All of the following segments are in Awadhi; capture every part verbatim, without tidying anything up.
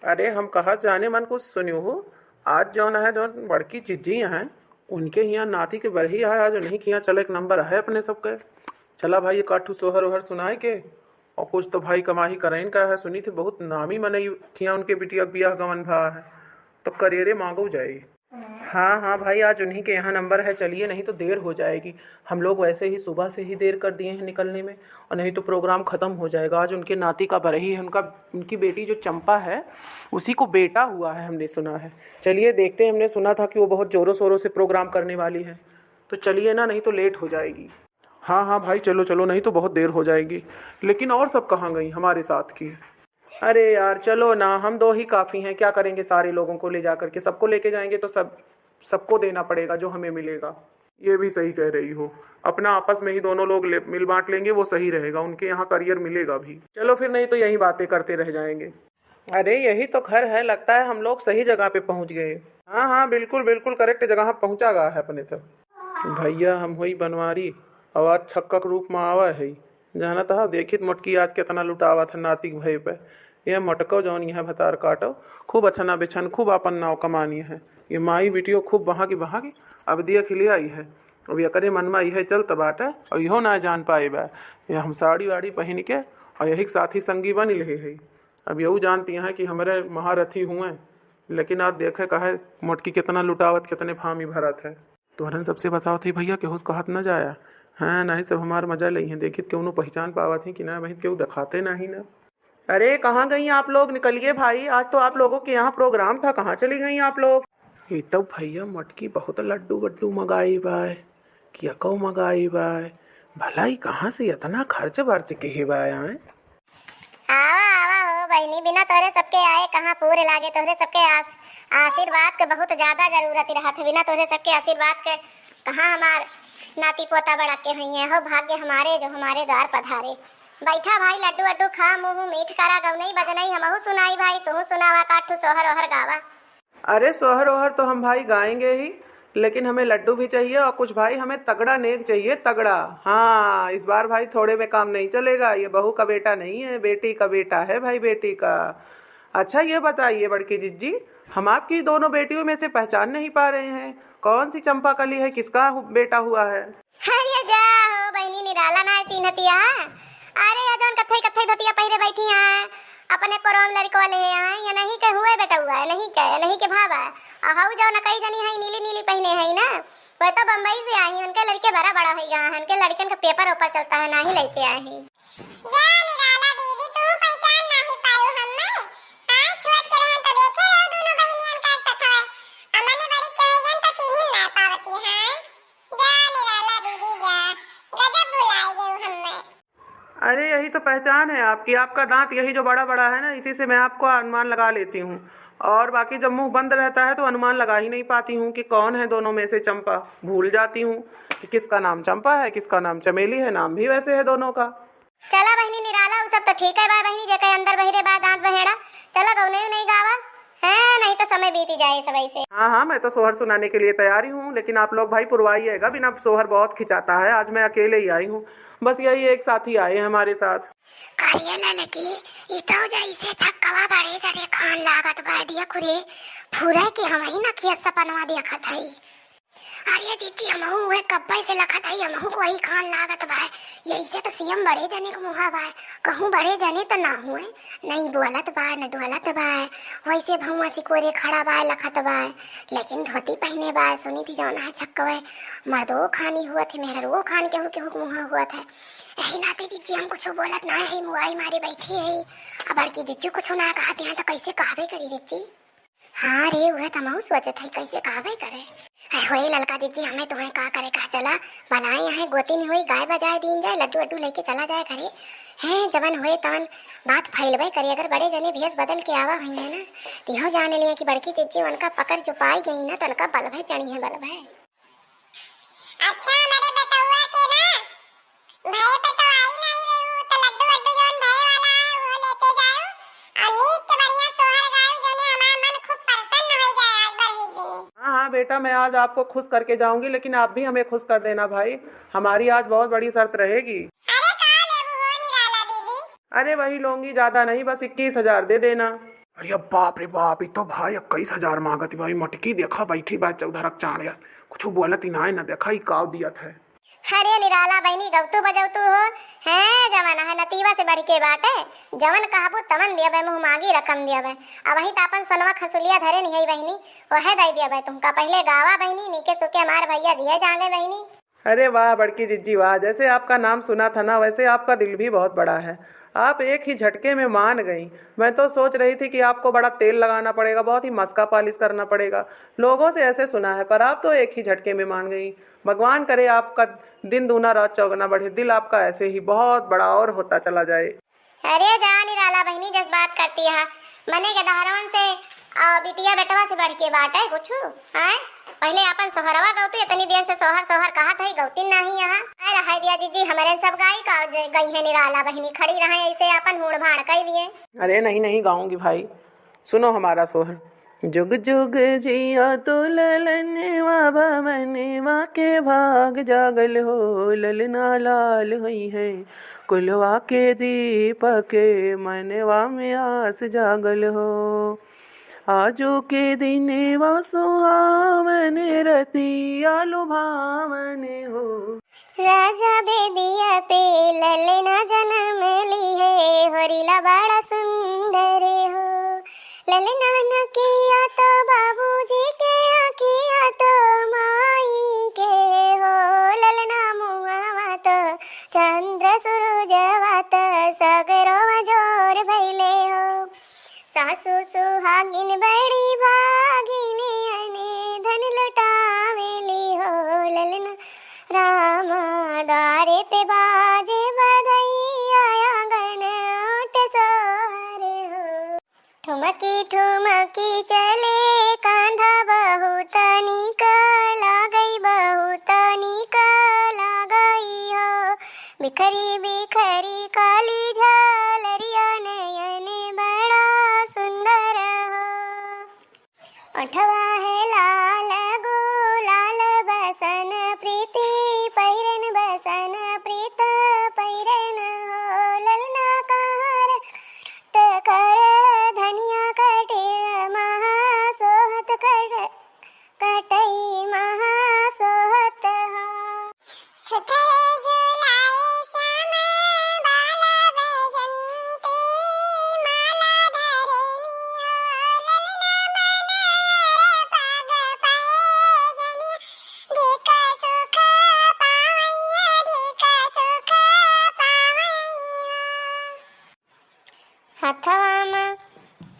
अरे हम कहा जाने मन कुछ सुन्यो हो, आज जौन है, जौन बड़की जिज्जी हैं, उनके हियाँ नाती के बरही है, आज उन्हीं के हियाँ चले एक नंबर है अपने सबके। चला भाई, एक आठ ठो सोहर ओहर सुनाए के, और कुछ तो भाई कमाही करैन का है, सुनी थी बहुत नामी मनई खिया उनके बिटिया के बियाह गवन भा है, तो करेरे मांगो जाई। हाँ, हाँ भाई, आज उन्हीं के यहाँ नंबर है, चलिए, नहीं तो देर हो जाएगी। हम लोग वैसे ही सुबह से ही देर कर दिए हैं निकलने में, और नहीं तो प्रोग्राम ख़त्म हो जाएगा। आज उनके नाती का बरही है, उनका, उनकी बेटी जो चंपा है, उसी को बेटा हुआ है, हमने सुना है। चलिए देखते हैं, हमने सुना था कि वो बहुत ज़ोरों शोरों से प्रोग्राम करने वाली है, तो चलिए ना, नहीं तो लेट हो जाएगी। हाँ, हाँ भाई, चलो, चलो, नहीं तो बहुत देर हो जाएगी। लेकिन और सब कहाँ गई हमारे साथ की? अरे यार, चलो ना, हम दो ही काफ़ी हैं, क्या करेंगे सारे लोगों को ले जा करके? सबको लेके जाएंगे तो सब, सबको देना पड़ेगा जो हमें मिलेगा। ये भी सही कह रही हो, अपना आपस में ही दोनों लोग ले, मिल बांट लेंगे, वो सही रहेगा, उनके यहाँ करियर मिलेगा भी। चलो फिर, नहीं तो यही बातें करते रह जाएंगे। अरे, यही तो घर है, लगता है हम लोग सही जगह पे पहुँच गए। हाँ, हाँ, बिल्कुल, बिल्कुल करेक्ट जगह पहुँचा गया है अपने सब। भैया, हम होई बनवारी, और आज छक्का के रूप में आवा है। जानत हव, देखित मोटकी आज केतना लुटावत है नाती के भये पे। ये मोटको जौन यहाँ भतार काटो, खूब अछना बेछन, खूब आपन नाव कमानी है। ये माई बिटियो खूब बहागी बहागी अब दिया खिलियाई है। अब एकरे मन में इहे चलत बाटे, और इहो ना जान पाए बा। ये हम साड़ी वाड़ी पहिन के और यही के साथी संगी बन लेहे है। अब यहू जानती हैं कि हमरे महारथी हुए, लेकिन आज देखे काहे मोटकी केतना लुटावत, केतने फामी भरत है। तोहरन सबसे बतावत ही भैया, केहू से कहत न जाया। हाँ, नहीं सब हमार मजा लई हैं, देखित केहू पहचान पावत ही कि ना, वहीं केहू दिखाते नहीं ना। अरे, कहाँ गई आप लोग? निकलिए भाई, आज तो आप लोगों के यहाँ प्रोग्राम था, कहाँ चली गई आप लोग? ये तो भैया मोटकी बहुत लड्डू वड्डू मंगाई बाय, केको मंगाई बाय, भला ही कहाँ से इतना खर्च बर्च के ही बाय आए? आवा, आवा हो बहिनी, बिना तोहरे सबके आए कहाँ पूरे लागे। तोहरे सबके आस-, आशीर्वाद के बहुत ज्यादा जरूरत रहत है। बिना तोहरे सबके आशीर्वाद के कहाँ हमार नाती पोता बड़ा के होइए हो। भाग्य हमारे जो हमारे द्वार पधारे। बैठा भाई, लड्डू वड्डू खा, मुँह मीठ करा, गौनई बजनई हमहू सुनाई भाई, तू सुनावा, काठू सोहर ओहर गावा। अरे सोहर ओहर तो हम भाई गाएंगे ही, लेकिन हमें लड्डू भी चाहिए और कुछ भाई हमें तगड़ा नेग चाहिए, तगड़ा। हाँ, इस बार भाई थोड़े में काम नहीं चलेगा, ये बहू का बेटा नहीं है, बेटी का बेटा है भाई, बेटी का। अच्छा ये बताइए बड़की जिज्जी, हम आपकी दोनों बेटियों में से पहचान नहीं पा रहे हैं, कौन सी चंपा कली है, किसका हु-, बेटा हुआ है? अरे जा हो बहिनी, निराला ना चिन्हतिया। अरे या जौन कत्थई कत्थई धोतिया पहिरे बैठी हैं, अपने कोरवा में लड़कवा ले हैं, ये नहीं के हुए बेटउआ है, नहीं के, नहीं के भावा। आ हऊ जौन कई जनी है नीली नीली पहिने है ना, वो तो बम्बई से आई, उनके लड़के बड़ा बड़ा हो गया है, उनके लड़कन का पेपर ओपर चलता है, ना ही लेके आई। जा निराला दीदी, तू पहचान नाही पायो हम्मे। आय छोट के रहन तो देखे रहो दोनों बहिनियन का सथवा। अमने बड़ी के होइयन तो चीन्हिन ना पावती हैं। जा निराला दीदी जा, गजब भुलाए गयो हम्मे। अरे यही तो पहचान है आपकी, आपका दांत यही जो बड़ा बड़ा है ना, इसी से मैं आपको अनुमान लगा लेती हूँ। और बाकी जब मुंह बंद रहता है तो अनुमान लगा ही नहीं पाती हूँ कि कौन है दोनों में से चंपा। भूल जाती हूँ कि किसका नाम चंपा है, किसका नाम चमेली है, नाम भी वैसे है दोनों का। चला बहिनी निराला, उ सब तो ठीक है बा बहिनी, जेके अंदर बहिरे बा दांत बहेड़ा। चला गौने नहीं गावा, हैं, नहीं तो समय बीती जाए सब ऐसे। हाँ, हाँ, मैं तो सोहर सुनाने के लिए तैयार ही हूँ, लेकिन आप लोग भाई पुरवाइएगा, बिना सोहर बहुत खिंचाता है। आज मैं अकेले ही आई हूँ, बस यही एक साथी आए हैं हमारे साथ। करिए ललकी, ई तो जैसे छक्कवा बड़े जने खान लागत बा, दिया खुरे फुरे के हम ही नखिया सपनवा देखत हई। अरे जिज्जी, हमहू उहे कब्बे से लखत हई, हमहू को वही खान लागत बा। यही से तो सीएम बड़े जने के मुहा बा, कहूँ बड़े जने तो ना हुए, नहीं बोलत बा, न डोलत बा, वैसे भौंवा सिकोरे खड़ा बा, लखत बा, लेकिन धोती पहने बा, सुनी थी जौन है छक्कवे, मर्दो खानी हुआ थे, मेहररुओ खान केहू केहू के मुहा हुआ थे। यही नाते जिज्जी हम कुछ बोलत ना है, मुआई मारे बैठी है। अब बड़की जिज्जी कुछ ना कहते हैं तो कैसे कहबे करी जिज्जी? हाँ रे, उहे त हमहू सोचत हई, कैसे कहबे करे। अरे होए ललका जिज्जी, हमें तुम्हें का करे कहा, चला, भलाई यहाँ गोती नहीं हुई, गाय बजाए दीन जाए, लड्डू वड्डू लेके चला जाए घरे। हैं, जवन होए तवन बात फैलबे करे, अगर बड़े जने भेष बदल के आवा हुई है ना, तो इहो जान लिया कि बड़की जिज्जी उनका पकड़ जो पाई गई ना, तो उनका बलभे चढ़ी है, बलभे। अच्छा, हमारे बेटउआ के ना भये पे तो आई नहीं रही, तो लड्डू वड्डू जौन भये वाला है, वो लेते जाओ। और नीक के बढ़िया सोहर गाओ, जोने हमार मन खूब प्रसन्न हो जाए आज बरही दिनी। हाँ, हाँ बेटा, मैं आज आपको खुश करके जाऊंगी, लेकिन आप भी हमें खुश कर देना भाई। हमारी आज बहुत बड़ी शर्त रहेगी। अरे का लेबू हो निराला दीदी? अरे वही लूंगी, ज्यादा नहीं, बस इक्कीस हजार दे देना। अरे बाप रे बाप, ई तो भाई इक्कीस हजार मांगत भाई। मटकी देखा बैठी बा चौधरक चाँड़ यस, कुछ बोलत ही नाय ना, देखा ई काव दियत है। अरे निराला बहिनी, गौतू बजौतू हो, हैं जवन है नतीवा से बढ़ के बाटे, जवन कहबू तवन दियबे, मुँह मांगी रकम दियबे। अबहीं त आपन सोनवा खसुलिया धरे निहई बहिनी, वहे दई दियबे तुमका। पहिले गावा बहिनी, नीके सुके हमार भैया जिए जागे बहिनी। अरे वाह बड़की जिज्जी वाह, जैसे आपका नाम सुना था ना वैसे आपका दिल भी बहुत बड़ा है। आप एक ही झटके में मान गईं। मैं तो सोच रही थी कि आपको बड़ा तेल लगाना पड़ेगा, बहुत ही मस्का पालिश करना पड़ेगा, लोगों से ऐसे सुना है, पर आप तो एक ही झटके में मान गईं। भगवान करे आपका दिन दूना रात चौगुना बढ़े, दिल आपका ऐसे ही बहुत बड़ा और होता चला जाए। अरे जा निराला बहिनी, जस बात करती है, मने के दहरवन से, आ, बिटिया बेटवा से बढ़ के बाटे कुछु, हैं? पहिले आपन सोहरवा गौतू, इतनी देर से सोहर सोहर कहत है, गौती नाही यहाँ। अरे रहाई दिया जिज्जी, हमरे सब गाई का जे गई है निराला बहिनी, खड़ी रहे ऐसे आपन मूड़ भाड़ कई दिए। अरे नहीं नहीं गाऊंगी भाई, सुनो हमारा सोहर। जुग जुग जिया तो ललनवा भवनवा के भाग जागल हो, ललना लाल होइहैं, कुलवा के दीपक मनवा में आस जागल हो। आजो के दिनवा सुहावन रतिया लुभावन हो। राजा बेदिया पे ललना जनम लिहे, होरिला बड़ा सुंदर हो। ललना नकिया तो बाबूजी के, आँखिया तो माई के हो। ललना मुआवा तो चंद्र सूरजवा तो सगरो जोर भइले हो। सासु सुहागिन बड़ी भागिन, अने धन लुटावेली हो। ललना रामा द्वारे पे बाजे बधैया, आंगन उठ सोहर हो। ठुमकी ठुमकी चले कांधा, बहुत नीक लागई, बहुत नीक लागई हो। बिखरी बिखरी काली झालरिया, नयन बड़ा सुंदर हो। ओठवा है लाल गुलाल बसन प्रीति पहिरन, बसन प्रीत पहिरन हो। ललना कहाँ रट कर धनिया कटेर, महा सोहत कर कटई महा सोहत हो। सुथरे झुलाए श्याम बाला बैजंती, माला धरे नियो ललना मनहर पग पैजनिया, धिक सुख पावैया, धिक सुख पावैया। हथवा म,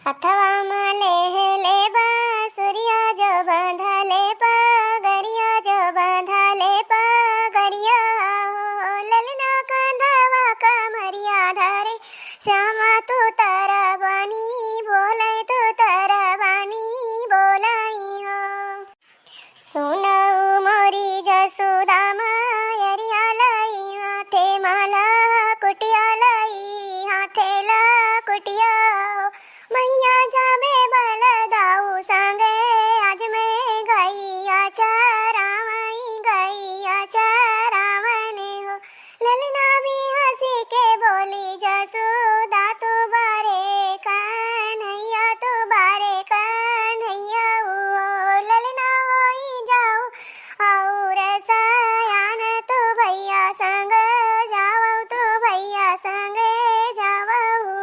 हथवा म लेहले बाँसुरिया, जो बाँधले पगरिया, जो बाँधले पगरिया हो। ललना कांधवा कमरिया धरे, श्यामा तू तारा बानी बोलै, तू तारा बानी बोलै हो। सुनउ मोरी जसोदा मयरिया, लई हाथे मा लकुटिया, लई हाथे लकुटिया हो। मैया जाबे बलदाऊ संगे, आज मैं गैया चरावई, गैया चरावन हो। ललना बिहँसी के बोली जसोदा, तू बारे कन्हैया, तू बारे कन्हैया हो। ललना होई जाऊ और सयान, तू भैया संग जावउ, तू भैया संग जावउ हो।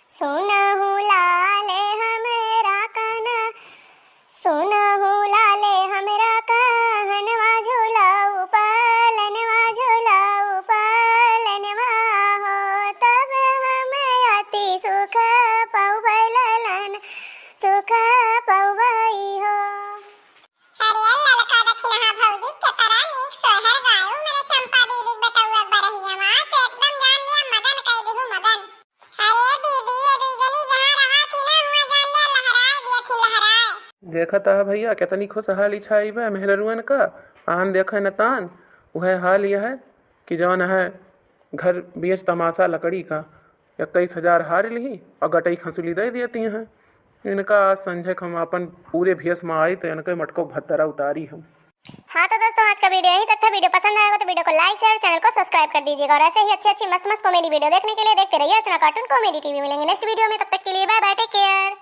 सुनहु लाले हमरा कहना, सुनहु लाले हमरा कहनवा, झुलाऊ पालनवा, झुलाऊ पालनवा हो। तब हम अति सुख पउबै ललन, सुख पउबै हो। अरे ललका दखिनहा भौजी, केतना नीक सोहर गायू, मेरे चंपा दीदी के बेटउआ बरहिया माँ से एकदम जान लिया मगन कइ दिहू मगन। अरे दीदी, ये दुई जनी जहाँ रहा थी ना, हुआँ जान लिया लहराए दिया थी, लहराए। देखत ह भैया, केतनी खुशहाली छाई बा मेहररुअन का। आन देखे न तान, उहे हाल यह है कि जौन है घर बेच तमाशा लकड़ी का, इक्कीस हजार हार लिही और गटई खसुली दे देती हैं। इनका आज संझक हम अपन पूरे भेष में आई तो इनके मटको भत्तरा उतारी हम। हाँ तो दोस्तों, आज का वीडियो यहीं तक था। वीडियो पसंद आया हो तो वीडियो को लाइक, शेयर, चैनल को सब्सक्राइब कर दीजिएगा। और ऐसे ही अच्छी अच्छी मस्त मस्त कॉमेडी वीडियो देखने के लिए देखते रहिए अर्चना कार्टून कॉमेडी टीवी। मिलेंगे नेक्स्ट वीडियो में, तब तक के लिए बाय बाय, टेक केयर।